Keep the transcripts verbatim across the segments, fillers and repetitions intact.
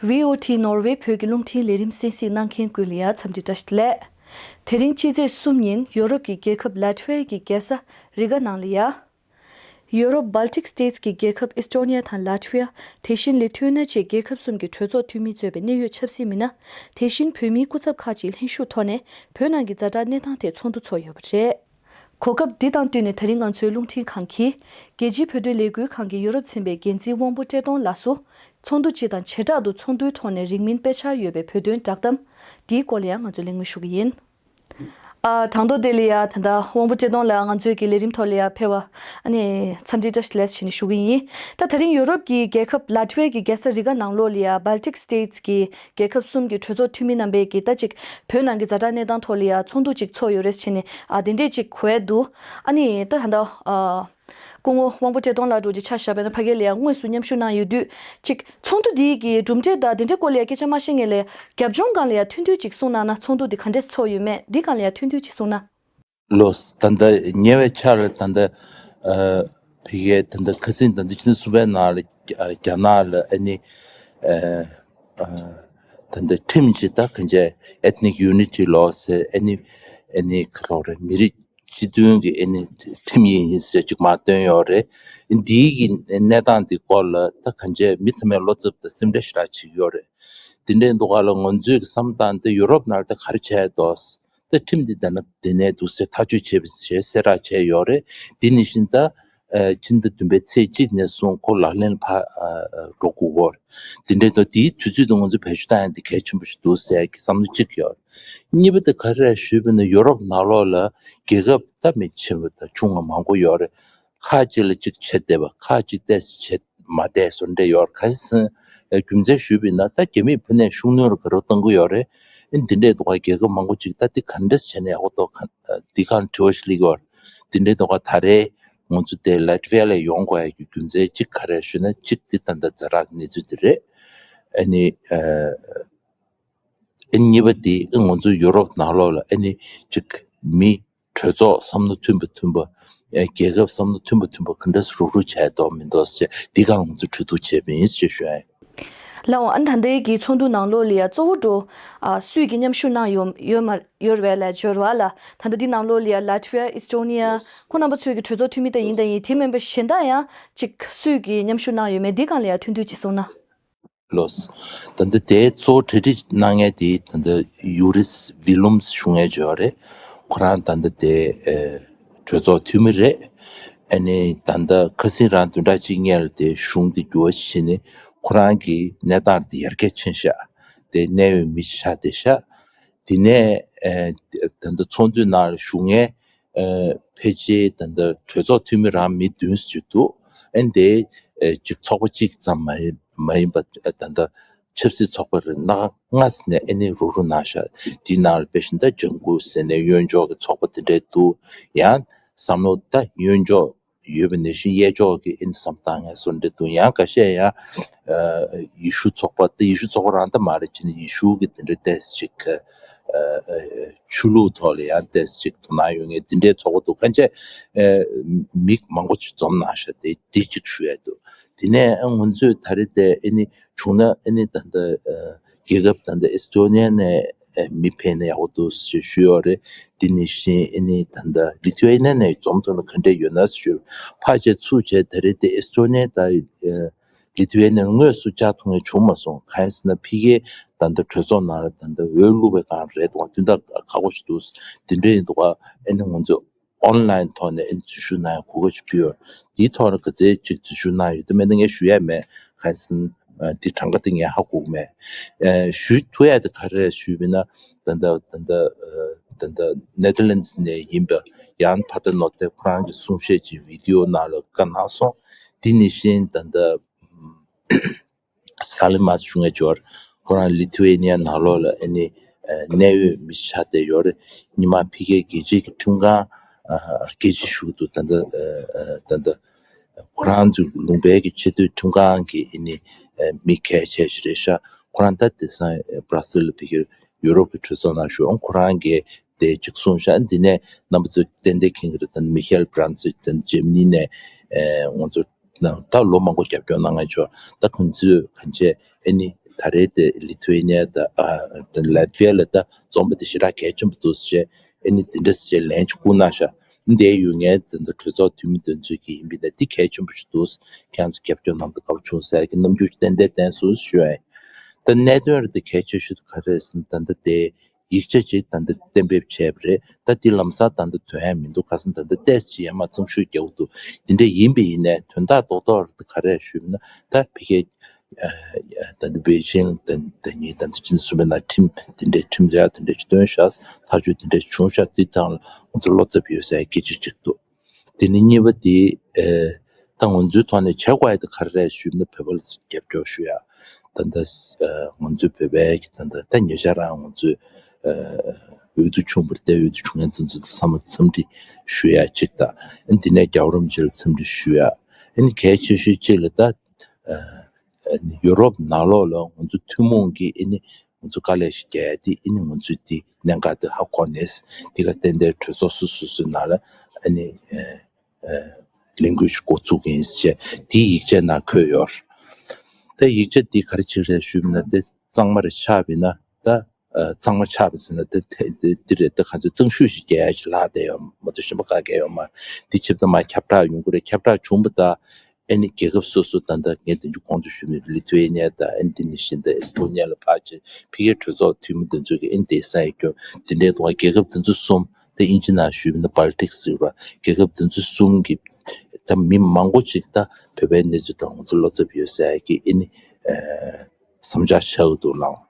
ཝི་ཨོ་ཊི་ནོར་ཝེ་བོད་ཀྱི་རླུང་འཕྲིན་ལས་རིམ་གསན་གཟིགས་གནང་མཁན་ཀུན་ལ་ཡང་འཚམས་འདྲི་བཀྲ་ཤིས་བདེ་ལེགས། དེ་རིང་ཕྱི་ཚེས་གསུམ་ཉིན་ཡོ་རོབ་ཀྱི་རྒྱལ་ཁབ་ལ་ཏི་ཝེ་ཡ་གི་རྒྱལ་ས་རི་ག་ནང་ལ་ཡ། ཡོ་རོབ་Baltic States གྱི་རྒྱལ་ཁབ་ཨེས་ཏོ་ནི་ཡ་དང་ལ་ཏི་ཝེ་ཡ། དེ་བཞིན་ལི་ཐུ་ཝེ་ནི་ཡ་བཅས་རྒྱལ་ཁབ་གསུམ་གྱི་གྲོས་ཚོགས་འཐུས་མིས་གཙོས་པའི་གནད་ཡོད་ཆབ་སྲིད་མི་སྣ། དེ་བཞིན་བོད་མིའི་སྐུ་ཚབ་ཁག་ཅིག་ལྷན་ཞུགས་ཐོག་ནས་བོད་ནང་གི་ཛ་དྲག་གནས་སྟངས་ཐད་ཚོགས་འདུ་ཚོགས་ཡོད་པ་རེད། གོ་སྐབས་འདི་དང་བསྟུན་ནས་ད་རིང་ང་ཚོའི་རླུང་འཕྲིན་ཁང་གིས། རྒྱལ་སྤྱིའི་བོད་དོན་ལས་འགུལ་ཁང་གི་ཡོ་རོབ་ཚན་པའི་འགན་འཛིན་དབང་པོ་བཀྲས་མཐོང་ལགས་སུ། ཚོགས་འདུ་སྤྱི་དང་བྱེ་བྲག་ཏུ་ཚོགས་འདུའི་ཐོག་ནས་རིང་མིན་སྤེལ་འཆར་ཡོད་པའི་བོད་དོན་བསྒྲགས་གཏམ་འདིའི་སྐོར་ལ་ཡང་ང་ཚོས་གླེང་མོལ་ཞུ་གི་ཡིན། ཨ། དང་ཐོག་དེ་ལ་ཡ་ད་ལྟ་དབང་པོ་བཀྲས་མཐོང་ལགས་ང་ཚོའི་གི་ལས་རིམ་ཐོག་ལ་ཡ་ཕེབས་པ་ཨ་ནི་འཚམས་འདྲི་བཀྲ་ཤིས་བདེ་ལེགས་ཞུ་ནས་ཞུ་གི་ཡིན། ད་ད་རིང་ཡོ་རོབ་ཀྱི་རྒྱལ་ཁབ་ལ་ཏི་ཝེ་ཡ་གི་རྒྱལ་ས་རི་ག་ནང་ལོགས་ལ་ཡ་Baltic States གི་རྒྱལ་ཁབ་གསུམ་གྱི་གྲོས་ཚོགས་འཐུས་མི་རྣམ་པས་ཀྱིས་ད་ཅིག་བོད་ནང་གི་ཛ་དྲག་གནས་སྟངས་ཐོག་ལ་ཡ་ཚོགས་འདུ་ཅིག་ཚོགས་ཡོད་རེད་བྱས་ནས་ཨ་དེ་འདྲས་ཅིག་གོ་ཡ་འདུག་ཨ་ནི་ད་ད་ལྟ་ཨ་སྐུ་ངོ་དབང་པོ་བཀྲས་མཐོང་ལགས་འདྲ་བོ་ཅིག་ཆ་བཞག་པ་ཡིན་ན་ཕ་གི་ལ་ཡ་དངོས་སུ་མཉམ་ཞུགས་གནང་ཡོད་དུས་ཅིག་ཚོགས་འདུ་འདི་གི་གྲུབ་འབྲས་དང་དེ་འདྲའི་སྐོར་ལ་ཡ་སྐད་ཆ་མ་བཤད་སྔོན་ལ་རྒྱབ་ལྗོངས་སྒང་ལ་ཡ་ཐུང་ཐུང་ཅིག་གསུངས་གནང་ན། ཚོགས་འདུ་འདི་ག་འདྲས་ཚོགས་ཡོད་མེད་འདི་སྒང་ལ་ཡ་ཐུང་ཐུང་ཅིག་གསུངས་ན། ལགས་སོ། ད་ལྟ་ཉེ་བའི་ཆར་ལ་ད་ལྟ་ཨ་ཕ་གིའི་ད་ལྟ་ཁ་སང་ད་ལྟ་ཕྱི་ཟླ་གསུམ་པའི་ནང་ལ་རྒྱ་རྒྱ་ནག་ལ་ཨ་ནི་ཨ་ཨ་ད་ལྟ་ཁྲིམས་ཅིག་ད་གང་ཅི་Ethnic Unity Law ཟེར་ཨ་ནི་ཨ་ནི་ག་ལབ་རེད། མི་རིགས་སྤྱི་མཐུན་གྱི་ཨ་ནི་ཁྲིམས་ཡིན་ཟེར་ཅིག་མར་བཏོན་ཡོད་རེད། འདིའི་གི་གནས་སྟངས་འདི་སྐོར་ལ་ད་གང་ཅི་མི་ཚང་མས་བློ་འཚབ་དང་སེམས་ཁྲལ་ཞེ་དྲག་བྱེད་ཀྱི་ཡོད་རེད། དེ་འདྲའི་འདུག་ག་ལ་ང་ཚོས་ཀྱི་བསམ་སྟངས་དེ་ཡུ་རོབ་ནང་ལ་ད་ག་རེ་བྱས་འདུག་ད་ཁྲིམས་འདི་ད་ན་དེ་ནས་འདུག་ཟེར་ཐག་གཅོད་བྱས་པ་ཞེས་གསལ་བསྒྲགས་བྱས་ཡོད་རེད། དེ་ནང་བཞིན་ད་ཨ་ཕྱི་ཟླ་བདུན་པའི་ཚེས་གཅིག་ནས་བཟུང་ཁོ་ལག་ལེན་ལ་ཕར་ཨ་ཨ་འགྲོ་དགོས་ཀྱི་ཡོད་རེད། དེ་འདྲའི་འདུག་དེའི་དུས་ཚོད་དུ་ང་ཚོས་བེད་སྤྱོད་བཏང་ཡ་དེ་གལ་ཆེན་པོ་ཞིག་འདུག་ཟེར་གྱི་བསམ་བློ་གཅིག་ཡོད་རེད། གཉིས་པ་དེ་ག་རེ་རེད་ཞུས་པ་ཡིན་ན་ཡུ་རོབ་ནང་ལོགས་ལ་རྒྱལ་ཁབ་ད་མི་ཆེན་པོ་དང་ཆུང་བ་མང་པོ་ཡོད་རེད། ཁག་ཅིག་ལ་གཅིག་བྱས་བསྡད་པ་ཁག་ཅིག་ཏོག་ཙམ་བྱས་མ་བསྡད་བཟོ་འདྲ་ཡོད་རེད། ག་རེ་ཟེར་ན་རྒྱུ་མཚན་ཞུས་པ་ཡིན་ན་ད་རྒྱ་མིས་ཕ་ནས་ཤུགས་སྣོན་རུ་ག་རེ་གཏོང་གི་ཡོད་རེད། ཨ་ནི་འདི་འདྲའི་ཐོག་རྒྱལ་ཁབ་མང་པོ་ཅིག་ད་འདི་ག་འདྲས་བྱས་ནས་ཡག་པོ་འདུག་ག་འདི་གང་དྲི་བ་ཞིག་སླེབས་ཀྱི་ཡོད་རེད། འདི་འདྲའི་ཐོག་ད་རེས་ང་ཚོ་དེ་ལ་ཏི་ཝེ་ཡ་ལ་ཡོང་དགོས་ཡ་གི་རྒྱུ་མཚན་གཅིག་ག་རེ་ཞུས་ན་གཅིག་འདི་ད་ལྟ་ཛ་དྲག་གི་གནས་ཚུལ་འདི་རེད། ཨ་ནི་ཨ། ཨ་ནི་གཉིས་པ་དེ་ཨ་ང་ཚོ་ཡུ་རོབ་ནང་ལོགས་ལ་ཨ་ནི་ཅིག་མི་གྲོས་ཚོགས་བསམ་བློ་མཐུན་པ་མཐུན་པ། ཨ་རྒྱལ་ཁབ་བསམ་བློ་མཐུན་པ་མཐུན་པ་ག་འདྲས་རུག་རུག་བྱས་འདུག་མི་འདུག་ཟེར་འདི་སྒང་ལ་ང་ཚོས་གྲོས་བསྡུར་བྱས་པ་ཡིན་ཞེས་ཞུ་ཡ་ཡིན། ལགས་འོང་། ཨ་ནི་ད་ལྟའི་གི་ཚོགས་འདུ་ནང་ལོགས་ལ་ཡ་གཙོ་བོ་འགྲོ་ཨ་སུས་ཀྱི་མཉམ་ཞུགས་གནང་ཡོད་ཡོད་མ་ཡོད་རེད་ལ་འབྱོར་བ་ལ། ད་ལྟ་འདི་ནང་ལོགས་ལ་ཡ་ལ་ཏི་ཝེ་ཡ། ཨེས་ཏོ་ནི་ཡ། ཁོང་རྣམ་པ་ཚོའི་གི་གྲོས་ཚོགས་འཐུས་མི་ད་ཡིན་ད་ཡིན། དེ་མིན་པ་གཞན་དག་ཡང་ཅིག་སུས་ཀྱི་མཉམ་ཞུགས་གནང་ཡོད་མེད་འདི་སྒང་ལ་ཡ་ཐུང་ཐུང་ཅིག་གསུངས་ན། ལགས། ད་ལྟ་དེ་གཙོ་བོ་གྲ་སྒྲིག་གནང་མཁན་དེ་ད་ལྟ་ཡུ་རིས་ཝི་ལུམ་ཞུ་མཁན་ཅིག་ཡོད་རེད། ཁོ་རང་ད་ལྟ་དེ་ཨེ་གྲོས་ཚོགས་འཐུས་མི་རེད། ཨ་ནི་ད་ལྟ་ཁ་སང་རང་བདུན་ཕྲག་གཅིག་སྔོན་ལ་དེ་གཞུང་དེ་འགྱུར་བ་ཕྱིན་ནས་ཁོ་རང་གི་གནས་སྟངས་དེ་ཡར་རྒྱས་ཕྱིན་ཤག་དེ་གནད་ཡོད་མི་ཆགས་བསྡད་ཤག་དེ་ནས་ཨེ་ད་ལྟ་ཚོགས་འདུའི་ནང་ལ་ཞུགས་མཁན། ཨ་ཕལ་ཆེར་ད་ལྟ་གྲོས་ཚོགས་འཐུས་མི་རང་མི་བདུན་ཙམ་ཅིག་འདུག་ཨ་ནི་དེ་ཨ་ཅིག་ཚོགས་པ་གཅིག་ཙམ་མ་ཡིན་མ་ཡིན་པ་ཨ་ད་ལྟ་ཆབ་སྲིད་ཚོགས་པ་རེ་ལྔ་ལྔ་ཟེར་ནས་ཨ་ནི་རུག་རུག་གནང་ཤག་དེའི་ནང་ལ་དཔེ་བཞིན་ད་ལྗང་ཁུ་ཟེར་ནས་གཡོན་ཕྱོགས་ཀྱི་ཚོགས་པ་དེ་འདྲས་འདུག་ཡང་བསམ་བློ་ད་གཡོན་ཕྱོགས་ཡོད་པ་ནང་བཞིན་གཡས་ཕྱོགས་ཀྱི་ཨ་ནི་བསམ་བཏང་མཁན་བཟོ་འདྲས་འདུག་ཡང་ཁ་ཤས་ཡང་ཨ་ཡེ་ཤུ་ཚོགས་པ་ད་ཡེ་ཤུ་ཚོགས་པ་རང་ད་མ་རེད། ཅི་ནས་ཡེ་ཤུ་གི་དེ་འདྲས་ཏོག་ཙམ་ཅིག་ཨ་ཨ་ཆོས་ལུགས་ཐོག་ལ་ཡང་ཏོག་ཙམ་ཅིག་དོ་སྣང་ཡོད་མཁན་དེ་འདྲའི་ཚོགས་པ་འདུག་གང་བྱས་ཨ་མི་མང་པོ་ཅིག་འཛོམས་གནང་ཤག་དེ་དེ་གཅིག་ཞུ་ཡ་འདུག་དེ་ནས་ཨ་ང་ཚོས་ད་རེས་དེ་ཨ་ནི་བྱུང་ན་ཨ་ནི་ད་ལྟ་ཨ་རྒྱལ་ཁབ་ད་ལྟ་ཨེ་སི་ཏོ་ནི་ཡ་ནས་ཨ་མི་ཕེབས་ན་ཡག་པོ་འདུག་ཞེས་ཞུས་ཡོད་རེད། དེ་ནང་བཞིན་ཨ་ནི་ད་ལྟ་ལི་ཐུ་ཝེ་ནི་ཡ་ནས་འཛོམས་ཐུབ་ན་ག་འདྲས་ཡོད་ན་ཞུས། ཕལ་ཆེར་ཚུར་བྱས་ད་རེས་དེ་ཨེ་སི་ཏོ་ནི་ཡ་དང་ཨ་ལི་ཐུ་ཝེ་ནི་ཡ་དངོས་སུ་བཅར་ཐུབ་མཁན་བྱུང་མ་སོང་། གང་ཡིན་ཟེར་ན་ཕ་གིའི་ད་ལྟ་གྲོས་ཚོགས་ནང་ལ་ད་ལྟ་འོས་བླུག་པའི་སྒང་རེད་འདུག་དུས་ད་ཁག་པོ་ཞིག་འདུག་དེ་འདྲ་ཡིན་འདུག་ཨ་ནི་ང་ཚོ་ཨོན་ལའིན་ཐོག་ནས་ཨ་ནི་འཛུལ་ཞུགས་གནང་ཡ་གོ་སྐབས་ཤིག་ཕུལ་ཡོད། དེའི་ཐོག་ལ་ག་ཚད་ཅིག་འཛུལ་ཞུགས་གནང་ཡོད་དེ་མེད་ན་ངས་ཞུ་ཡ་མེད། གང་ཡིན་ཟེར་ན་དེ་གྲངས་ཀ་དེ་ངས་ཧ་གོ་གི་མེད། ཨ་ཞུ་ཐུབ་ཡ་དེ་ག་རེ་རེད་ཞུས་པ་ཡིན་ན་ད་ལྟ་ད་ལྟ་ཨ་ད་ལྟ་ནེ་དར་ལེན་ཌི་ནས་ཡིན་པ་ཡཱན་པ་ཏར་ནོ་ཊེ་ཁོ་རང་གི་གསུང་བཤད་ཅིག་ཝི་ཌི་ཡོ་ནང་ལ་བཀའ་གནང་སོང་། དེ་ནང་བཞིན་ད་ལྟ་ཨམ། སཱ་ལི་མཱས་ཞུ་མཁན་ཅིག་ཡོད་རེད། ཁོ་རང་ལི་ཐུ་ཝེ་ནི་ཡ་ནང་ལོགས་ལ་ཨ་ནི་ཨ་གནད་ཡོད་མི་ཆགས་བསྡད་ཡོད་རེད། སྔོན་མ་ཕ་གིའི་རྒྱལ་སྤྱིའི་གི་ཁྲིམས་ཁང་ཨ་རྒྱལ་སྤྱིའི་ཞུགས་འདུག་ད་ལྟ་ཨ་ཨ་ད་ལྟ་ཁོ་རང་ཚོའི་ལུང་པའི་གི་ཆེས་མཐོའི་ཁྲིམས་ཁང་གི་ཨ་ནི་ཨ་མི་གལ་ཆེ་ཞིག་རེད་ཤག་ཁོ་རང་ད་དེང་སང་ཨ་བྷ་ར་སིལ་ལ་ཕ་གིར་ཡུ་རོབ་ཀྱི་གྲོས་ཚོགས་ནང་ཞུགས། ཁོ་རང་གིས་དེ་ཅིག་གསུངས་ཤག་འདི་ནས་རྣམ་པ་ཚོས་ཏན་ཏན་མཁྱེན་གྱི་རེད། ད་མི་ཧེལ་བྷི་རན་ཙི་ད་འཇར་མ་ནི་ནས་ཨེ་ང་ཚོ་ད་ལོ་མང་པོ་རྒྱབ་སྐྱོར་གནང་མཁན་ཅིག་ཡོད། ད་ཁོང་ཚོས་གང་བྱས་ཨ་ནི་ ད་རེས་དེ་ལི་ཐུ་ཝེ་ནི་ཡ་དང་ཨ་དང་ལ་ཐི་ཝེ་ལ་ད་རྩོམ་པ་དེ་ཞེ་དྲག་གལ་ཆེན་པོ་འདུག་ཟེར། ཨ་ནི་དེ་འདྲ་ཟེར་ལན་ཅིག་བསྐུར་གནང་ཤག་འདིའི་ཡུལ་ངའི་དེ་འདྲ་གྲོས་ཚོགས་འཐུས་མི་དེ་ཚོས་ཀྱིས་ཡིན་པས་ན་འདི་གལ་ཆེན་པོ་ཞིག་འདུག་ཁྱེད་ཚོ་རྒྱབ་སྐྱོར་གནང་དུས་དགའ་པོ་བྱུང་ཟེར་གྱི་རྣམ་འགྱུར་ཏན་ཏན་བསྟན་སོང་ཞུ་ཡ་ཡིན། ད་གནད་དོན་རེ་དེ་གལ་ཆེ་ཤོས་དེ་ག་རེ་རེད་ཟེར་ན། ད་ལྟ་དེ་ཡིག་ཆ་ཅིག་ད་ལྟ་གཏན་འབེབས་བྱས་པ་རེད། ད་འདི་ལམ་སང་ད་ལྟ་དོན་ཡང་མི་འདུག་ཁ་སང་ད་ལྟ་ཏོག་ཙམ་ཡར་མར་གཙང་ཤུར་རྒྱག་གི་འདུག་དེ་འདྲ་ཡིན་པ་ཡིན་ནའི་དོན་དག་རྡོག་རྡོག་རེ་དེ་ག་རེ་ཞུས་ན། ད་ཕ་གིའི་ད་ལྟ་པེ་ཅིང་ད་ད་ཉིན་ད་ལྟ་ཕྱི་ཟླ་གསུམ་པའི་ནང་ཁྲིམས་དེ་འདྲའི་ཁྲིམས་འཆར་དེ་འདྲ་ཞིག་བཏོན་ཤག་ཐག་གཅོད་དེ་འདྲ་བྱུང་ཤག་དེ་དང་ལ་ང་ཚོ་བློ་འཚབ་ཡོད་ཟེར་སྐད་ཆ་གཅིག་འདུག་དེ་ནས་གཉིས་པ་དེ་ཨེ་ད་ང་ཚོའི་ཐོག་ནས་བྱེད་དགོས་ཡ་དེ་ག་རེ་རེད་ཞུས་ན། བོད་པ་ལ་རྒྱབ་སྐྱོར་ཞུ་ཡ། ད་ལྟ་ཨེ་ང་ཚོའི་བོད་པའི་གི་ད་ལྟ་ད་ཉེ་ཆར་རང་ང་ཚོའི་ཨེ་འོས་བསྡུ་བྱུང་བ་རེད། ད་འོས་བསྡུ་བྱུང་མཁན་དེ་ཚོ་ཚང་མ་འཚམས་འདྲི་ཞུ་ཡ་གཅིག་དང་། ཨ་ནི་དེ་ནས་རྒྱལ་བ་རིན་པོ་ཆེ་ལ་འཚམས་འདྲི་ཞུ་ཡ། ཨ་ནི་གལ་ཆེ་ཤོས་གཅིག་ལ་ད་ཨ་ཡུ་རོབ་ནང་ལོགས་ལ་ང་ཚོ་ཐུན་མོང་གི་ཨ་ནི་ང་ཚོ་དཀའ་ལས་ཤིག་རྒྱག་ཡ་དེ་ཨ་ནི་ང་ཚོས་དེ་གནད་འགག་དེ་ཧ་གོ་ནས། དེ་ག་ཏན་ཏན་གྲོས་ཚོགས་སོ་སོ་སོའི་ནང་ལ་ཨ་ནི་ཨ་ཨ་ལས་འགུལ་ཞིག་འགོ་ཚུགས་ཀྱི་ཡིན་ཞེས་དེའི་ཡིག་ཆའི་ནང་འཁོད་ཡོད། ད་ཡིག་ཆ་དེ་ག་རེ་ཅིག་རེད་ཞུས་ན། དེ་གཙང་མ་རེ་ཆགས་པ་ཡིན་ན་ད། ཨ་གཙང་མ་ཆགས་པ་ཟེར་ན་དེ་དེ་དེ་རེད། ད་ག་ཚོད་གཙང་ཤུར་ཞིག་རྒྱག་ཡ་ཞིག་ལྷག་བསྡད་ཡོད་མ་གཏོགས་གཞན་པ་ག་གེ་ཡོད་མ་རེད། དེ་ཆེད་དུ་མ་ཁྱབ་བསྒྲགས་ཡོང་གི་རེད། ཁྱབ་བསྒྲགས་བྱུང་བ་དང་ཨ་ནི་རྒྱལ་ཁབ་སོ་སོ་ད་ལྟ་ངས་དེ་ཚོ་གོང་དུ་ཞུས་པའི་ལི་ཐུ་ཝེ་ནི་ཡ་དང་། ཨ་ནི་དེ་ནས་གཞན་དང་ཨེ་སི་ཐོ་ནི་ཡ་ལ་ཕར་ཕྱིན། ཕ་གིའི་གྲོས་ཚོགས་འཐུས་མི་དེ་ཚོ་གིས་ཨ་ནི་དེ་སང་ཡི་སྐྱོན་དེ་འདྲའི་ཐོག་རྒྱལ་ཁབ་དེ་ཚོ་གསུམ། དེ་དབྱིན་ཇི་ནང་ཞུས་པ་ཡིན་ན་བལ་ཏིག་ཟེར་བ། རྒྱལ་ཁབ་དེ་ཚོ་གསུམ་གྱི་ད་མི་མང་པོ་ཅིག་ད་བོད་པའི་གནས་ཚུལ་དང་ང་ཚོ་བློ་འཚབ་ཡོད་ཟེར་གྱི་ཨ་ནི་ཨ་བསམ་འཆར་ཆགས་ཀྱི་འདུག་ལགས།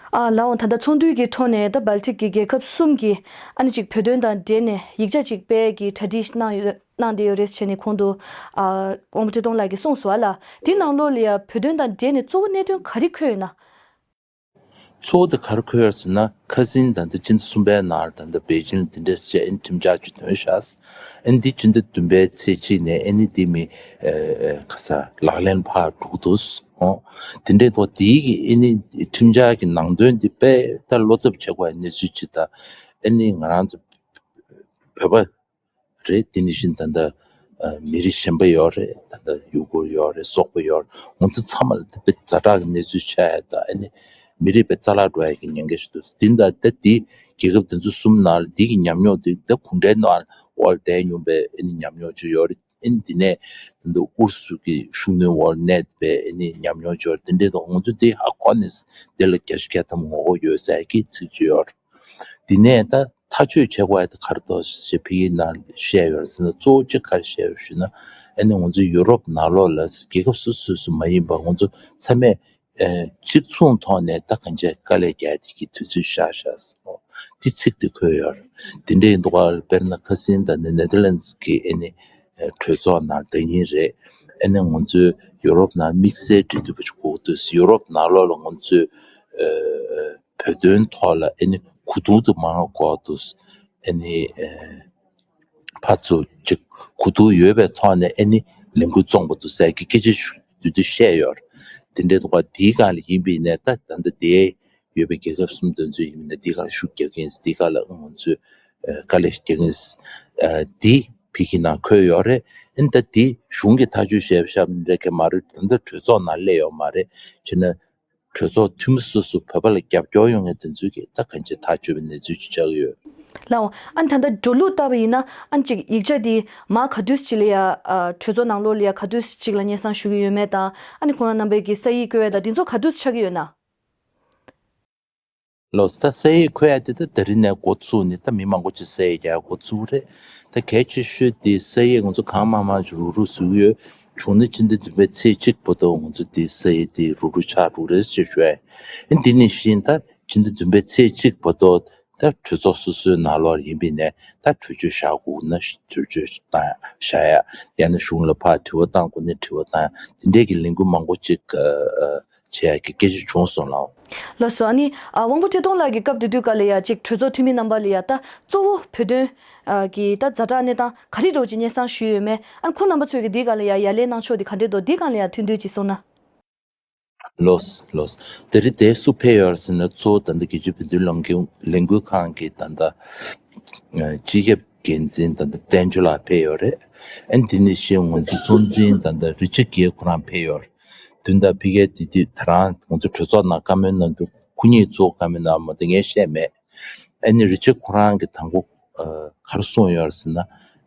ཨ་ལགས་འོང་། ད་ལྟ་ཚོགས་འདུའི་གི་ཐོག་ནས་ད་བལ་ཏིག་གི་རྒྱལ་ཁབ་གསུམ་གྱིས་ཨ་ནི་ཅིག་བོད་དོན་དང་འབྲེལ་ནས་ཡིག་ཆ་ཅིག་སྤེལ་གྱི་གྲ་སྒྲིག་གནང་ཡོད་གནང་བསྡད་ཡོད་རེད་ཟེར་ནས་གོང་དུ་ཨ་དབང་པོ་བཀྲས་མཐོང་ལགས་ཀྱིས་གསུངས་སོང་བ་ལ། དེའི་ནང་ལོགས་ལ་ཡ་བོད་དོན་དང་འབྲེལ་ནས་གཙོ་བོ་གནད་དོན་ག་རེ་འཁོད་ཡོད་ན། གཙོ་བོ་དེ་ག་རེ་འཁོད་ཡོད་ཟེར་ན། ཁ་སང་ད་ལྟ་ཕྱི་ཟླ་གསུམ་པའི་ནང་ད་ལྟ་པེ་ཅིང་ལ་དེ་འདྲ་བྱས་ཨ་ནི་ཁྲིམས་འཆར་ཅིག་བཏོན་ཤག་ཨ་ནི་འདི་ཕྱི་ཟླ་བདུན་པའི་ཚེས་གཅིག་ནས་ཨ་ནི་འདི་མི་ཨ་ཨ་ག་ས་ལག་ལེན་ཕར་འགྲོ་གི་འདུག་འོ། དེ་འདྲའི་ཐོག་དེའི་གི་ཨ་ནི་ཁྲིམས་འཆར་གྱི་ནང་དོན་འདི་དཔེ་ད་བློ་འཚབ་བྱེད་དགོས་པའི་གནས་ཚུལ་ཅིག་དང་། ཨ་ནི་ང་རང་ཚོ་བོད་པ་རེད། དེ་ནང་བཞིན་ད་ལྟ་ཨ་མི་རིགས་གཞན་པ་ཡོད་རེད། ད་ལྟ་ཡུ་གུར་ཡོད་རེད། སོག་པོ་ཡོད་རེད། ང་ཚོ་ཚང་མ་ལ་དེ་དཔེ་ཛ་དྲག་གི་གནས་ཚུལ་ཆགས་ཡ་དང་། ཨ་ནི་མི་རིགས་དཔེ་རྩ་བརླག་འགྲོ་ཡ་གི་ཉེན་ཁ་ཞིག་འདུག་དེ་འདྲ་ད་དེ་རྒྱལ་ཁབ་དེ་ཚོ་གསུམ་ནང་ལ་དེ་གི་ཉམས་མྱོང་དེ་ད་གུང་ཁྲན་ནང་འོག་ལ་བསྡད་མྱོང་པའི་ཨ་ནི་ཉམས་མྱོང་ཅིག་ཡོད་རེད། ཨ་ནི་དེ་ནས་ད་ལྟ་ཨུ་རུ་སུ་གི་ཤུགས་སྣོན་འོག་ལ་གནས་པའི་ཨ་ནི་ཉམས་མྱོང་ཅིག་ཡོད་རེད། དེ་འདྲའི་ཐོག་ང་ཚོ་དེ་ཧ་གོ་ནས་དེ་ལ་བརྒྱ་ཆ་བརྒྱ་ཐམ་ངོ་རྒོལ་ཡོད་ཟེར་གྱི་ཚིག་ཅིག་ཡོད་རེད། དེ་ནས་ད་ཐག་གཅོད་བྱེད་དགོས་ཡ་དེ་ག་རེ་འདུག་ཞེས་ཕ་གིའི་ནང་བཤད་ཡོད་རེད་ཟེར་ན། གཙོ་བོ་གཅིག་ག་རེ་བཤད་ཡོད་ཞུས་ན། ཨ་ནི་ང་ཚོ་ཡུ་རོབ་ནང་ལོགས་ལ་རྒྱལ་ཁབ་སོ་སོ་སོ་མ་ཡིན་པ་ང་ཚོ་ཚང་མས་ཨེ་གཅིག་མཚུངས་ཐོག་ནས་ད་གང་ཅི་དཀའ་ལས་རྒྱག་ཡ་དེ་གི་དུས་ཚོད་བཞག་བཞག་ཟེར་ནོ། དེ་ཚིག་དེ་འཁོད་ཡོད་རེད། དེ་འདྲ་ཡིན་དུས་ག་ལ་དཔེར་ན་ཁ་སང་ད་ནི་ནེ་དར་ལན་ཌི་གི་ཨ་ནི་ཨེ་གྲོས་ཚོགས་ནང་ཟླ་ཉིན་རེད། ཨ་ནི་ང་ཚོའི་ཡུ་རོབ་ནང་དམིགས་བསལ་འབྲེལ་མཐུད་པ་ཞིག་དགོས་འདུག་ཡུ་རོབ་ནང་ལོགས་ལ་ང་ཚོའི་ཨེ་བོད་དོན་ཐོག་ལ་ཨ་ནི་གོ་བསྡུར་དུ་མང་རུ་དགོས་འདུག་ཨ་ནི་ཨེ་ཕར་ཚུར་ཅིག་གོ་བསྡུར་ཡོད་པའི་ཐོག་ནས་ཨ་ནི་ལས་འགུལ་རྩོམ་དགོས་འདུག་ཟེར་གྱི་སྐད་ཆ་ཞུ་དུས་དུ་བཤད་ཡོད་རེད། དེ་འདྲའི་ཐོག་དེའི་སྒང་ལ་ཡིན་པ་ཡིན་ནའི་ད་ད་ལྟ་དེ་ཡོད་པའི་རྒྱལ་ཁབ་གསུམ་དེ་ཚོ་ཡིན་ན་འདི་ག་ལ་ཤུགས་རྒྱག་གིན། འདི་ག་ལ་ང་ཚོས་ཨ་དཀའ་ལས་རྒྱག་གིན། ཨ་འདི་ཕ་གི་ནང་འཁོད་ཡོད་རེད། ཨ་ནི་ད་འདི་གཞུང་གིས་ཐག་གཅོད་བྱས་བཞག་ནི་རེད་གི་མ་རེད། ད་ལྟ་གྲོས་ཚོགས་ནང་སླེབས་ཡོད་མ་རེད། བྱས་ན་གྲོས་ཚོགས་འཐུས་མི་སོ་སོ་བོད་པ་ལ་རྒྱབ་སྐྱོར་ཡོང་མཁན་དེ་ཚོས་ཀྱིས་ད་གང་ཅི་ཐག་གཅོད་པའི་གནས་ཚུལ་ཅིག་ཆགས་ཀྱི་ཡོད། ལགས་འོང་། ཨ་ནི་ད་ལྟ་འགྲོ་ལུགས་ལྟ་བུ་ཡིན་ན། ཨ་ནི་ཅིག་ཡིག་ཆ་འདི་མར་ག་དུས་ཅིག་ལ་ཡ་ཨ་གྲོས་ཚོགས་ནང་ལོགས་ལ་ཡ་ག་དུས་ཅིག་ལ་སྙན་སེང་ཞུ་གི་ཡོད་མེད་དང་། ཨ་ནི་ཁོང་རྣམ་པས་ཀྱི་ས་ཡིག་བཀོད་ཡ་དང་འདི་ཚོ་ག་དུས་ཆགས་ཀྱི་ཡོད་ན། ལགས་སོ། ད་ས་ཡིག་འཁོད་ཡ་དེ་ད་ད་རིང་ནས་འགོ་ཚུགས་ནས་ད་མི་མང་པོ་ཅིག་ས་ཡིག་རྒྱག་འགོ་ཚུགས་རེད། ད་གལ་ཆེ་ཤོས་དེ་ས་ཡིག་ང་ཚོ་གང་མང་མང་ཅིག་རུག་རུག་བཟོ་གི་ཡོད། བྱུང་ན་ཕྱི་ཟླ་བདུན་པའི་ཚེས་གཅིག་བར་དུ་ང་ཚོ་དེ་ས་ཡིག་དེ་རུག་རུག་ཆགས་འགྲོ་གི་རེད་ཅེས་ཞུ་ཡ་ཡིན། འདི་ནང་བཞིན་ད་ཕྱི་ཟླ་བདུན་པའི་ཚེས་གཅིག་བར་དུ་ད་གྲོས་ཚོགས་སོ་སོའི་ནང་ལོགས་ཡིན་པ་ཡིན་ནའི་ད་གྲོས་ཆོད་བཞག་དགོས་ན་གྲོས་ཆོད་བཏང་བཞག་ཡ། ཡང་ན་གཞུང་ལ་ཕར་དྲི་བ་བཏང་དགོས་ན་དྲི་བ་བཏང་ཡ། དེ་འདྲའི་གི་ལས་འགུལ་མང་པོ་ཅིག་ཨ་ཨ་བྱེད་ཡ་གི་སྐད་ཆ་བྱུང་སོང་ལགས། ལགས་སོ། ཨ་ནི་ཨ་དབང་པོ་བཀྲས་མཐོང་ལགས་ཀྱིས་སྐབས་དེ་དུས་སྐབས་ལ་ཡ་ཅིག་གྲོས་ཚོགས་འཐུས་མི་རྣམ་པ་ལ་ཡ་ད་གཙོ་བོ་བོད་དོན་ཨ་གི་ད་ཛ་དྲག་གནས་སྟངས་ག་རེ་འདྲ་བོ་ཅིག་སྙན་སེང་ཞུས་ཡོད་མེད། ཨ་ནི་ཁོང་རྣམ་པ་ཚོས་ཀྱི་འདིའི་སྒང་ལ་ཡ་ཡ་ལན་གནང་ཕྱོགས་དེ་ག་འདྲ་འདུག་འདིའི་སྒང་ལ་ཡ་ཐུང་ཐུང་ཅིག་གསུངས་ན། ལགས་སོ། ལགས་སོ། དེ་རིང་དེ་སུ་ཕེབས་ཡོད་ཟེར་ན། གཙོ་བོ་ད་ལྟ་རྒྱལ་སྤྱིའི་བོད་དོན་ལས་འགུལ་ལས་འགུལ་ཁང་གི་ད་ལྟ་ཨ་སྤྱི་ཁྱབ་འགན་འཛིན་ད་ལྟ་བསྟན་ཆོས་ལགས་ཕེབས་ཡོད་རེད། ཨ་ནི་དེ་ནང་བཞིན་ང་ཚོའི་གཙོ་འཛིན་ད་ལྟ་རི་ཅར་གྷེ་ཁོ་རང་ཕེབས་ཡོད་རེད། སྤུན་ཟླ་ཕི་ཀའི་དེ་དུས་དེ་རང་ང་ཚོ་གྲོས་ཚོགས་ནང་བཀའ་མོལ་གནང་དུས་ཁོ་གཉིས་གཙོ་བོ་བཀའ་མོལ་གནང་མ་གཏོགས་ངས་བཤད་མེད། ཨ་ནི་རི་ཆར་ཁོ་རང་གིས་དང་པོ་ག་རེ་གསུངས་ཡོད་རེད་ཟེར་ན།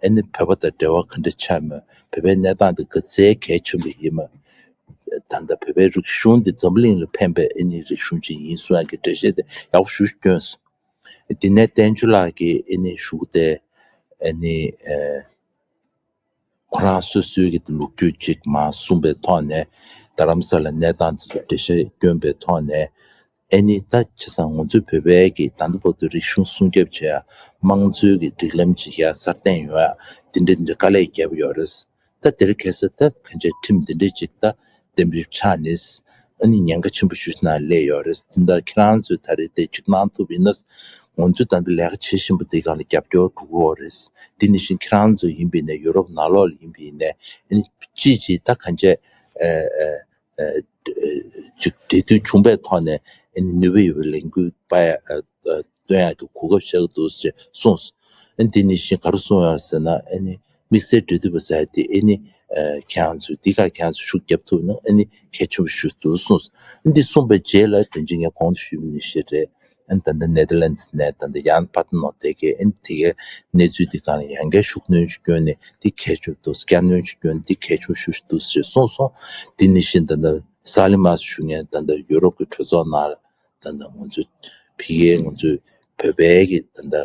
ཨ་ནི་བོད་པ་དང་འབྲེལ་བ་ག་འདྲ་ཆགས་མོད། བོད་པའི་གནས་སྟངས་དེ་ག་ཚད་གལ་ཆེན་པོ་ཡིན་མོད། ད་ལྟ་བོད་པའི་རིག་གཞུང་འདི་འཛམ་བུ་གླིང་ལ་ཕན་པའི་ཨ་ནི་རིག་གཞུང་ཅིག་ཡིན་གསུང་ཡག་གི་འགྲེལ་བཤད་དེ་ཡག་པོ་ཞེ་པོ་བསྐྱོན་སོང་། དེ་ནས་བསྟན་ཆོས་ལགས་ཀྱིས་ཨ་ནི་ཞུ་སྟེ་ཨ་ནི་ཨ་ཁོ་རང་སོ་སོའི་གི་ལོ་རྒྱུས་ཅིག་མར་གསུངས་པའི་ཐོག་ནས། རྡ་རམ་ས་ལ་གནས་སྟངས་དེ་ཚོ་འགྲེལ་བཤད་བསྐྱོན་པའི་ཐོག་ནས། ཨ་ནི་ད་བྱས་ཙང་ང་ཚོའི་བོད་པའི་གི་ད་ལྟ་བར་དུ་རིག་གཞུང་སྲུང་སྐྱོབ་བྱེད་ཡ། དམངས་གཙོའི་གི་སྒྲིག་ལམ་ཅིག་ཡར་སྲ་བརྟན་ཡོང་ཡ། དེ་འདྲ་དེ་འདྲ་དཀའ་ལས་བརྒྱབ་ཡོད་རེད། ད་དེར་གལ་སྲིད་ད་གང་ཅི་ཁྲིམས་འདི་འདྲས་ཅིག་ད་གཏན་འབེབས་ཆགས་ནས། ཨ་ནི་ཉེན་ཁ་ཆེན་པོ་ཞིག་ནང་སླེབས་ཡོད་རེད། དེ་འདྲ་ཁྱེད་རང་ཚོས་ད་རེས་དེ་ཅིག་གནང་ཐུབ་ཡིན་ན། ང་ཚོས་ད་ལྟ་ལས་ཀ་བྱེད་བཞིན་པ་འདི་སྒང་ལ་རྒྱབ་སྐྱོར་འགྲོ་གི་ཡོད་རེད། འདི་ནང་བཞིན་ཁྱེད་རང་ཚོ་ཡིན་པ་ཡིན་ནའི། ཡུ་རོབ་ནང་ལོགས་ལ་ཡིན་པ་ཡིན་ནའི། ཨ་ནི་ཅིག་ཅིག་ད་གང་ཅི་ཨ་ཨ་ཨ་ཅིག་འབྲེལ་མཐུད་བྱུང་པའི་ཐོག་ནས། ཨ་ནི་ནུས་པ་ཡོད་པའི་ལས་འགུལ་སྤེལ་ཡ་ཨ་ཨ་སྟོན་ཡག་གི་གོ་སྐབས་ཤར་གི་འདུག་ཅེས་གསུངས། ཨ་ནི་འདི་ནང་བཞིན་ག་རེ་གསུངས་ཡོད་ཟེར་ན། ཨ་ནི་དམིགས་བསལ་འབྲེལ་མཐུད་པ་ཟེར་ཡ་དེ་ཨ་ནི་ཨ་ཁྱེད་རང་ཚོས་འདི་ག་ཁྱེད་རང་ཚོས་ཤུགས་རྒྱབ་ཐུབ་ན་ཨ་ནི་གལ་ཆེན་པོ་ཞིག་འདུག་གསུངས། ཨ་ནི་འདི་གསུངས་པའི་རྗེས་ལ་དོན་ཆེན་ངས་གོང་དུ་ཞུས་པ་ནང་བཞིན་རེད། ཨ་ནི་ད་ལྟ་ནེ་དར་ལན་ཌི་སི་ནས་ད་ལྟ་ཡཱན་པ་ཏར་ནོ་དེ་གས་ཨ་ནི་དེ་གའི་གནས་ཚུལ་འདི་སྒང་ལ་ཡང་བསྐྱར་ཤུགས་སྣོན་ཅིག་བསྐྱོན་ནས་འདི་གལ་ཆེན་པོ་འདུག་བསྐྱར་སྣོན་ཅིག་བསྐྱོན་ནས་འདི་གལ་ཆེན་པོ་ཞིག་འདུག་ཅེས་གསུངས་སོང་། འདི་ནང་བཞིན་ད་ལྟ་གསར་ལམ་མར་ཞུ་མཁན་ད་ལྟ་ཡུ་རོབ་ཀྱི་གྲོས་ཚོགས་ནང་ལ་ད་ལྟ་ང་ཚོ་ཕ་གིའི་ང་ཚོའི་བོད་པའི་གི་ད་ལྟ་ཨ་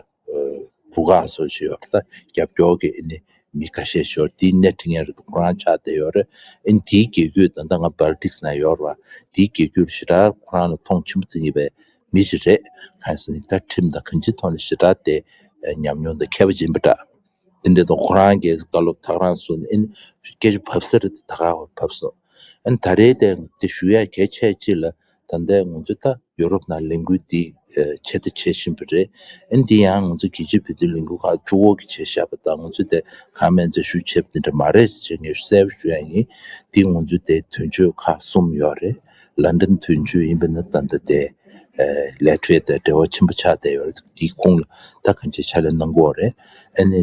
རུ་ཁག་སོགས་ཞིག་ཡོད་རེད། ད་རྒྱབ་སྐྱོར་གི་ཨ་ནི་མི་ཁ་ཤས་ཤིག་ཡོད་རེད། དེའི་སྣེ་ཁྲིད་མཁན་རེད། ཁོ་རང་ཆགས་བསྡད་ཡོད་རེད། ཨ་ནི་དེའི་རྒྱལ་རྒྱུད་ད་ལྟ་ང་སྦལ་ཏིག་སི་ནང་ཡོད་རེད་བ། དེའི་རྒྱལ་རྒྱུད་ཞེ་དྲག་ཁོ་རང་ལ་མཐོང་ཆེན་པོ་བརྩི་མཁན་པའི་མི་ཞིག་རེད། གང་ཡིན་ཟེར་ན་ད་ཁྲིམས་དང་གང་ཅིའི་ཐོག་ནས་ཞེ་དྲག་དེ་ཉམས་མྱོང་དང་མཁས་པ་ཅིག་ཡིན་པ་འདྲ། དེ་འདྲའི་ཐོག་ཁོ་རང་གིས་བཀའ་སློབ་ད་ག་རང་གསུངས་ནས། ཨ་ནི་སྐད་ཆ་བབས་ས་རེད། ད་ག་བབས་སོང་། ཨ་ནི་ད་རེས་དེ་དེ་ཞུ་ཡ་གལ་ཆེ་ཅིག་ལ། ད་ལྟ་ང་ཚོ་ད་ཡོ་རོབ་ནང་ལས་འགུལ་འདི་ཨ་བྱས་དང་བྱེད་བཞིན་པ་རེད། ཨ་ནི་འདི་ཡང་ང་ཚོ་རྒྱལ་སྤྱིའི་བོད་དོན་ལས་འགུལ་ཁག་གཅིག་པོ་གིས་བྱས་བཞག་པ་དང་། ང་ཚོས་དེ་གང་མིན་ཚད་ཞུ་བྱས་པ་དེ་འདྲ་མ་རེད་ཅེས་ངས་གསལ་པོ་ཞུ་ཡ་ཡིན། འདི་ང་ཚོའི་དེ་དོན་གཅོད་ཁག་གསུམ་ཡོད་རེད། ལན་ཌན་དོན་གཅོད་ཡིན་པ་ན་ད་ལྟ་དེ་ཨ་ལེ་ཊ་ཝི་ཡ་དང་འབྲེལ་བ་ཆེན་པོ་ཆགས་བསྡད་ཡོད་རེད། དེའི་ཁོངས་ལ་ད་གང་ཅི་ཕྱག་ལས་གནང་གི་ཡོད་རེད། ཨ་ནི་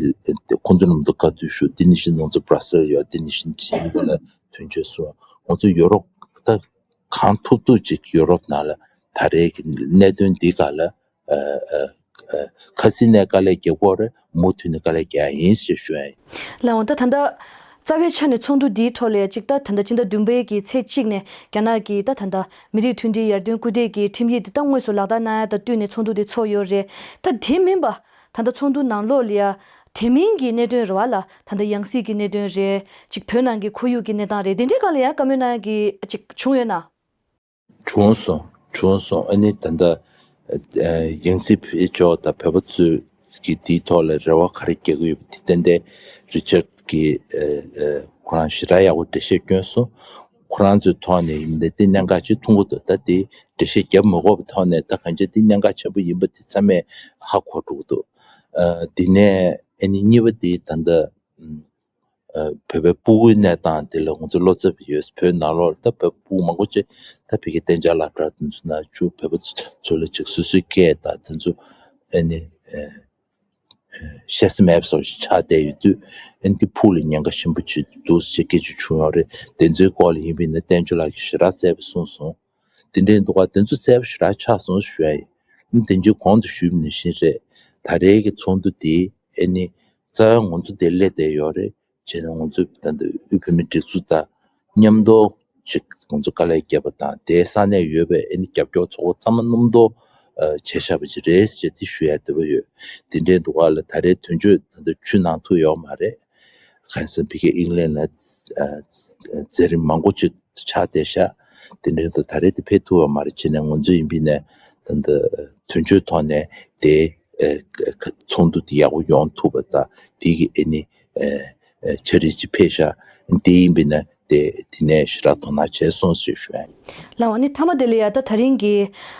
ཁོང་ཚོ་རྣམས་ལ་བཀའ་བསྡུར་ཞུ། འདི་ནང་བཞིན་ང་ཚོ་སྦ་ར་སེལ་ཡོད། འདི་ནང་བཞིན་ཇི་ནི་ཝ་ལ་དོན་གཅོད་གསུམ། ང་ཚོ་ཡོ་རོབ་ད་གང་ཐུབ་ཐུབ་ཅིག་ཡོ་རོབ་ནང་ལ་ད་རེས་ཀྱི་གནད་དོན་འདི་སྒང་ལ་ཨ་ཨ་ཨ་ཁ་སང་ནས་དཀའ་ལས་རྒྱག་གི་ཡོད་རེད། མུ་མཐུད་ནས་དཀའ་ལས་རྒྱག་ཡ་ཡིན་ཞེས་ཞུ་ཡ་ཡིན། ལགས་འོང་། ད་ད་ལྟ་རྩ་བའི་ཆ་ནས་ཚོགས་འདུ་འདིའི་ཐོག་ལ་ཡ་གཅིག་ད་ད་ལྟ་ཕྱི་ཟླ་བདུན་པའི་གི་ཚེས་གཅིག་ནས་རྒྱ་ནག་གི་ད་ད་ལྟ་མི་རིགས་མཐུན་སྒྲིལ་ཡར་ཐོན་སྐུལ་འདེད་ཀྱི་ཁྲིམས་ཡིག་འདི་ད་དངོས་སུ་ལག་བསྟར་གནང་ཡ་དང་བསྟུན་ནས་ཚོགས་འདུ་འདི་ཚོགས་ཡོད་རེད། ད་དེ་མིན་པ་ད་ལྟ་ཚོགས་འདུ་ནང་ལོགས་ལ་ཡ་དེ་མིན་གྱི་གནད་དོན་རེད་བ་ལ། ད་ལྟ་ཡང་སྲིད་ཀྱི་གནད་དོན་རེད། གཅིག་བོད་ནང་གི་ཁོར་ཡུག་གི་གནས་སྟངས་རེད། དེ་འདྲའི་སྒང་ལ་ཡ་བཀའ་མོལ་གནང་ཡ་གི་གཅིག་བྱུང་ཡོད་ན། བྱུང་སོང་། བྱུང་སོང་། ཨ་ནི་ད་ལྟ་ཨ་ཡང་སྲིད་བེད་སྤྱོད་དང་བོད་པ་ཚོས་ཀྱི་དེའི་ཐོག་ལ་རེ་བ་ག་རེ་རྒྱག་གི་ཡོད་པ་དེ་ཏན་ཏན་རི་ཆར་གྱིས་ཨ་ཨ་ཁོ་རང་ཞེ་དྲག་ཡག་པོ་འགྲེལ་བཤད་བསྐྱོན་སོང་། ཁོ་རང་ཚོའི་ཐོག་ནས་ཡིན་ན་དེ་གནད་འགག་ཅིག་མཐོང་གི་འདུག་ད་དེ་འགྲེལ་བཤད་རྒྱབ་མི་དགོས་པའི་ཐོག་ནས། ད་གང་ཅི་དེ་གནད་འགག་ཆེན་པོ་ཡིན་པ་དེ་ཚང་མས་ཧ་གོ་འགྲོ་གི་འདུག་ཨ་དེ་ནས་ཨ་ནི་གཉིས་པ་དེ་ད་ལྟ་ཨ་བོད་པའི་སྤུ་གུའི་གནས་སྟངས་དེ་ལ་ང་ཚོ་བློ་འཚབ་ཡོད། བོད་ནང་ལོགས་ལ་ད་བོད་པའི་སྤུ་གུ་མང་པོ་ཅིག་ད་ཕ་གི་གཏན་འཇགས་སློབ་གྲྭ་དེ་ཚོ་ནང་བཅུག་བོད་པ་ཚོ་ལ་ཅིག་སོ་སོའི་སྐད་དང་དེ་ཚོ་ཨ་ནི་ཨ་ཨ་བཤད་ས་མེད་པ་བཟོ་ཞིག་ཆགས་བསྡད་ཡོད་དུས། ཨ་ནི་དེ་ཕུགས་ལ་ཉེན་ཁ་ཆེན་པོ་ཅིག་འདུག་ཅེས་སྐད་ཆ་བྱུང་ཡོད་རེད། དེ་ཚོའི་སྐོར་ལ་ཡིན་པ་ཡིན་ན་བསྟན་ཆོས་ལགས་ཀྱིས་ཞེ་དྲག་གསལ་པོ་གསུངས་སོང་། དེ་འདྲའི་འདུག་ག་དེ་ཚོ་གསལ་པོ་ཞེ་དྲག་ཆགས་སོང་ཞུ་ཡ་ཡིན། ཨ་ནི་དེ་འདྲའི་གོང་དུ་ཞུས་པ་ནང་བཞིན་རེད། ད་རེས་ཀྱི་ཚོགས་འདུ་དེ་ཨ་ནི་རྩ་བའི་ང་ཚོ་དེ་སླེབས་བསྡད་ཡོད་རེད། བྱས་ན་ང་ཚོ་ད་ལྟ་དབུས་བོད་མིའི་སྒྲིག་འཛུགས་དང་མཉམ་དུ་ཅིག་ང་ཚོ་དཀའ་ལས་བརྒྱབ་པ་དང་། དེའི་ས་གནས་ཡོད་པའི་ཨ་ནི་རྒྱབ་སྐྱོར་ཚོགས་པ་ཚང་མ་མཉམ་དུ་ཨ་བྱས་བཞག་པ་ཅིག་རེད་ཅེས་དེ་ཞུ་ཡ་འདོད་པ་ཡོད། དེ་འདྲའི་འདུག་ག་ལ་ད་རེས་དོན་གཅོད་ད་ལྟ་ཆུ་ནང་ཐུག་ཡོད་མ་རེད། གང་ཡིན་ཟེར་ན་ཕ་གི་ཨིང་ལན་ལ་ཨ་མཛད་རིམ་མང་པོ་ཅིག་ཆགས་བསྡད་ཤག་དེ་འདྲའི་འདུག་ད་རེས་དེ་ཕེབས་ཐུབ་པ་མ་རེད། བྱས་ནས་ང་ཚོ་ཡིན་པ་ཡིན་ནའི་ད་ལྟ་དོན་གཅོད་ཐོག་ནས་དེ་ཨ་ཚོགས་འདུ་དེ་ཡག་པོ་ཡོང་ཐུབ་པ་དང་། དེ་གི་ཨ་ནི་ཨ་ཨ་ཕྱག་བྲིས་ཅིག་ཕེབས་ཤག་དེ་ཡིན་པ་ཡིན་ན་དེ་དེ་ནས་ཞེ་དྲག་དོ་སྣང་བྱས་སོང་ཞེས་ཞུ་ཡ་ཡིན། ལགས་འོང་། ཨ་ནི་མཐའ་མ་དེ་ལ་ཡ་ད་ད་རིང་གི་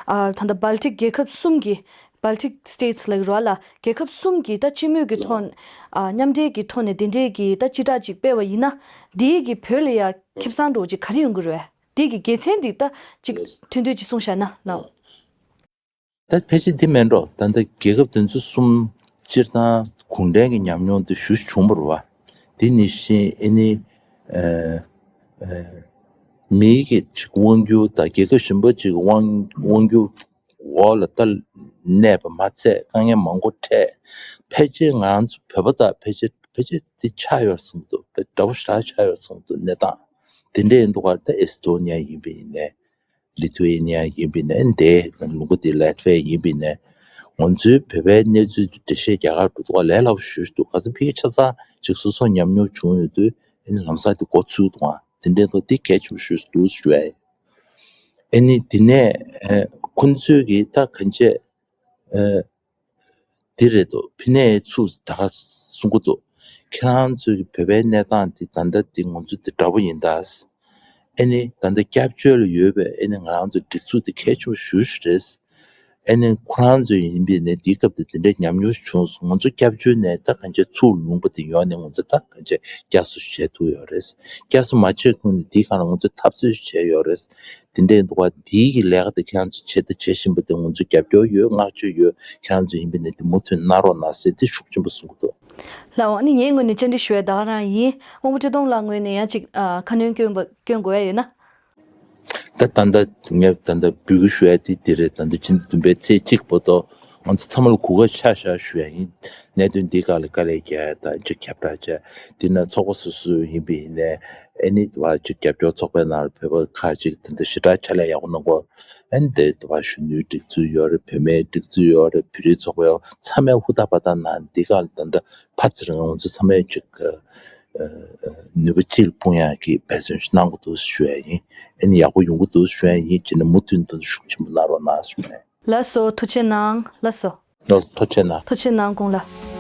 ཨ་ད་ལྟ་སྦལ་ཏིག་རྒྱལ་ཁབ་གསུམ་གྱི་Baltic States ལབ་ཀྱི་རེད་བ་ལ། རྒྱལ་ཁབ་གསུམ་གྱི་ད་སྤྱི་མོས་ཀྱི་ཐོག་ཨ་མཉམ་འབྲེལ་གྱི་ཐོག་ནས་དེ་འདྲའི་གི་ད་སྤྱི་བསྒྲགས་ཅིག་སྤེལ་བ་ཡིན་ན། འདིའི་གི་བོད་ལ་ཡ་ཁེ་བཟང་འདྲ་བོ་ཅིག་ག་རེ་ཡོང་གི་རེད་བས། འདི་གི་དགེ་མཚན་འདི་ད་ཅིག་ཐུང་ཐུང་ཅིག་གསུངས་བཞག་ན་ལགས། ད་ཕལ་ཆེར་འདི་མིན་འགྲོ། ད་ལྟ་རྒྱལ་ཁབ་དེ་ཚོ་གསུམ་སྤྱིར་བཏང་གུང་ཁྲན་གྱི་ཉམས་མྱོང་དེ་ཞེ་པོ་བྱུང་བ་རེད་བ། དེ་ནང་བཞིན་ཨ་ནི་ཨ་ཨ་ མིའི་གི་ཅིག་དབང་སྒྱུར་དང་རྒྱལ་ཁབ་གཞན་པ་ཅིག་དབང་དབང་སྒྱུར་འོག་ལ་ད་གནས་པ་མ་ཚད་དཀའ་ངལ་མང་པོ་འཕྲད། ཕལ་ཆེར་ང་རང་ཚོ་བོད་པ་དག་ཕལ་ཆེར་ཕལ་ཆེར་དེ་ཆགས་ཡོད་བསམ་གྱི་འདུག་དཔེ་འདྲ་པོ་ཞེ་དྲག་ཆགས་ཡོད་བསམ་གྱི་འདུག་གནས་སྟངས་དེ་འདྲ་ཡིན་དུས་ག་ད་ཨེ་སི་ཏོ་ནི་ཡ་ཡིན་པ་ཡིན་ནའི། ལི་ཐུ་ཨེ་ནི་ཡ་ཡིན་པ་ཡིན་ནའི་འདི་ལུང་པ་འདི་ལེ་ཐི་ཝེ་ཡིན་པ་ཡིན་ནའི། ང་ཚོའི་བོད་པའི་གནས་ཚུལ་འགྲེལ་བཤད་རྒྱ་གར་འགྲོ་དུས་ལས་སླ་པོ་ཞེ་པོ་ཅིག་འདུག་ག་ཚོད་ཕ་གིར་ཆ་ཚང་ཅིག་སོ་སོ་ཉམས་མྱོང་བྱུང་ཡོད་དུས་ཨ་ནི་ལམ་སང་དེ་མགོ་ཚོས་འདུག་ཨ་དེ་འདྲའི་ཐོག་དེ་གལ་ཆེན་པོ་ཞེ་པོ་ཅིག་འདུག་ཞུ་ཡ་ཡིན། ཨ་ནི་དེ་ནས་ཁོང་ཚོས་ཀྱིས་ད་གང་བྱས། འདི་རེད་འདུག་ཕི་ནས་ཚུར་ད་ག་གསུང་གི་འདུག་ཁྱེད་རང་ཚོའི་བོད་པའི་གནས་སྟངས་འདི་ད་ལྟ་འདི་ང་ཚོ་འདི་འདྲ་པོ་ཡིན་ད། ཨ་ནི་ད་ལྟ་སྐྱབས་བཅོལ་ལ་ཡོད་པའི་ཨ་ནི་ང་རང་ཚོ་སྒྲིག་འཛུགས་འདི་གལ་ཆེན་པོ་ཞེ་པོ་ཅིག་རེད། ཨ་ནི་ཁོ་རང་ཚོ་ཡིན་པས་ནས་འདིའི་སྐབས་དེ་འདི་འདྲའི་ཉམས་མྱོང་ཞིག་བྱུང་སོང་། ང་ཚོ་སྐྱབས་བཅོལ་ནས་ད་གང་བྱས་ཚུར་ལུང་པ་དེ་ཡོང་ནས་ང་ཚོ་ད་གང་བྱས་བསྐྱར་གསོ་བྱེད་ཐུབ་ཡོད་རེད། བསྐྱར་གསོ་མ་བྱས་གོང་ནས་འདིའི་སྒང་ལ་ང་ཚོས་འཐབ་རྩོད་བྱས་ཡོད་རེད། དེ་འདྲའི་འདུག་བ། འདིའི་གི་ལས་ཀ་དེ་ཁྱེད་རང་ཚོས་བྱེད་དང་བྱེད་བཞིན་པ་དེ་ང་ཚོས་རྒྱབ་སྐྱོར་ཡོད། བསྔགས་བརྗོད་ཡོད། ཁྱེད་རང་ཚོ་ཡིན་པས་ནས་དེ་མུ་མཐུད་གནང་རོགས་གནང་ཟེར་དེ་ཤུགས་ཆེན་པོ་གསུང་གི་འདུག་ལགས། ཨ་ནི་ངའི་ངོས་ནས་བཅར་འདྲི་ཞུ་ཡ་ད་ག་རང་ཡིན། དབང་པོ་ཁྲི་སྟོང་ལགས་ངོས་ནས་ཡང་ཅིག་ཨ་ཁ་སྣོན་སྐྱོན་པ་སྐྱོན་དགོས་ཡ་ཡོད་ན། ད་ད་ལྟ་ངས་ད་ལྟ་འབོད་སྐུལ་ཞུ་ཡ་དེ་དེ་རེད། ད་ལྟ་ཕྱི་ཟླ་བདུན་པའི་ཚེས་གཅིག་བར་དུ་ང་ཚོ་ཚང་མ་ལ་གོ་སྐབས་ཆ་བཞག་ཞུ་ཡ་ཡིན། གནད་དོན་འདིའི་སྒང་ལ་དཀའ་ལས་རྒྱག་ཡ་དང་ཅིག་ཁྱབ་བསྒྲགས་བྱས། དེ་ནས་ཚོགས་པ་སོ་སོ་ཡིན་པ་ཡིན་ནའི་ཨ་ནི་དེ་བ་ཅིག་རྒྱབ་སྐྱོར་ཚོགས་པའི་ནང་ལ་བོད་པ་ཁག་ཅིག་ད་ལྟ་ཞེ་དྲག་ཕྱག་ལས་ཡག་པོ་གནང་གོ་ཨ་ནི་དེ་དེ་བ་གཞོན་ནུའི་སྒྲིག་འཛུགས་ཡོད་རེད། བུད་མེད་སྒྲིག་འཛུགས་ཡོད་རེད། བོད་རིགས་ཚོགས་པ་ཡོད། ཚང་མས་ཧུར་ཐག་པ་ཐག་གནང་། འདི་ག་ལ་ད་ལྟ་ཕར་ཚུར་ང་ཚོ་ཚང་མས་ཅིག་ནུས་པ་གཅིག་ལ་སྤུངས་ཡག་གི་འབད་བརྩོན་ཞིག་གནང་དགོས་འདུག་ཞུ་ཡ་ཡིན། ཨ་ནི་ཡག་པོ་ཡོང་གི་འདུག་ཞུ་ཡ་ཡིན། བྱས་ན་མུ་མཐུད་དུ་ཤུགས་ཆེན་པོ་གནང་རོགས་གནང་ཞུ་ཡ་ཡིན། ལགས་སོ། ཐུགས་རྗེ་གནང་། ལགས་སོ། ལགས་སོ། ཐུགས་རྗེ་གནང་། ཐུགས་རྗེ་གནང་། དགོངས་ལ།